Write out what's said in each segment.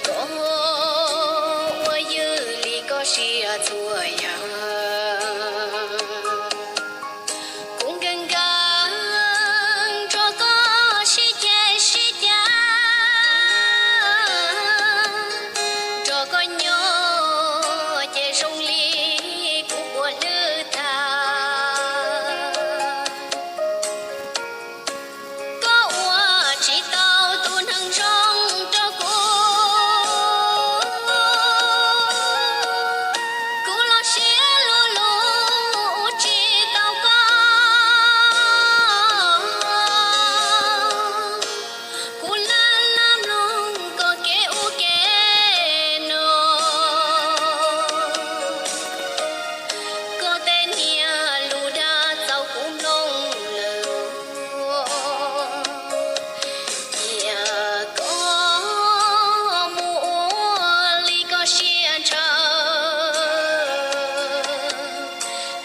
Koj ua ywj li koj siab txhua yam, kuv nkees nkees nrog koj sib ceg sib cav, nrog koj nyob ces zoo li kuv puas hlwb tag. Koj ua tsis tau tus neeg zoo rau kuv, kuv los siab lug lug ua tsis tau koj. Kuv lam lam mloog koj kev ua ke no, koj tej niag lus dag txaus kuv mloog lawm. Cia koj mus ua li koj siab ntshaw,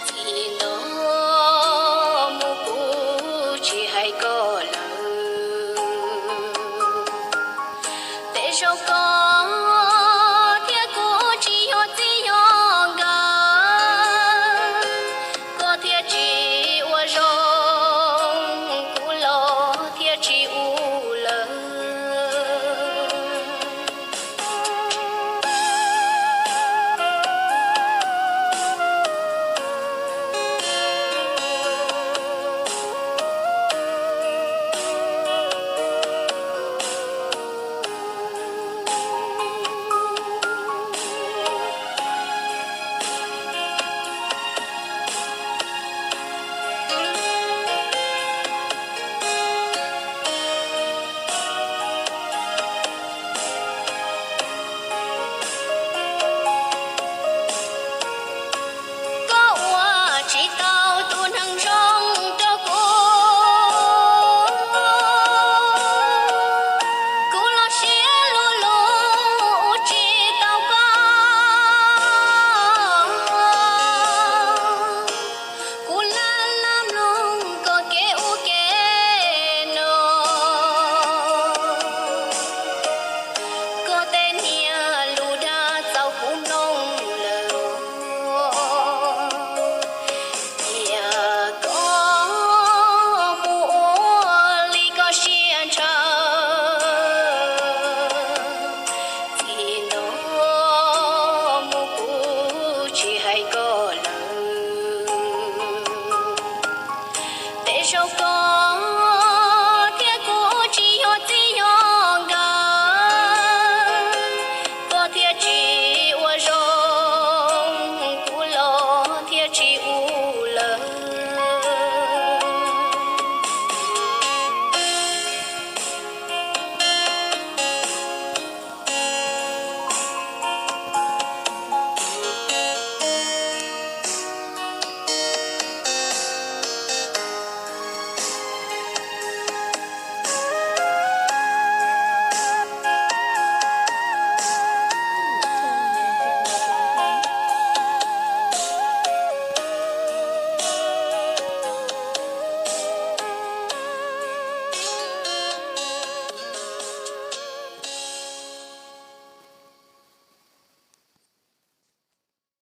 txij no mus kuv tsis hais koj lawm. Tej zaum koj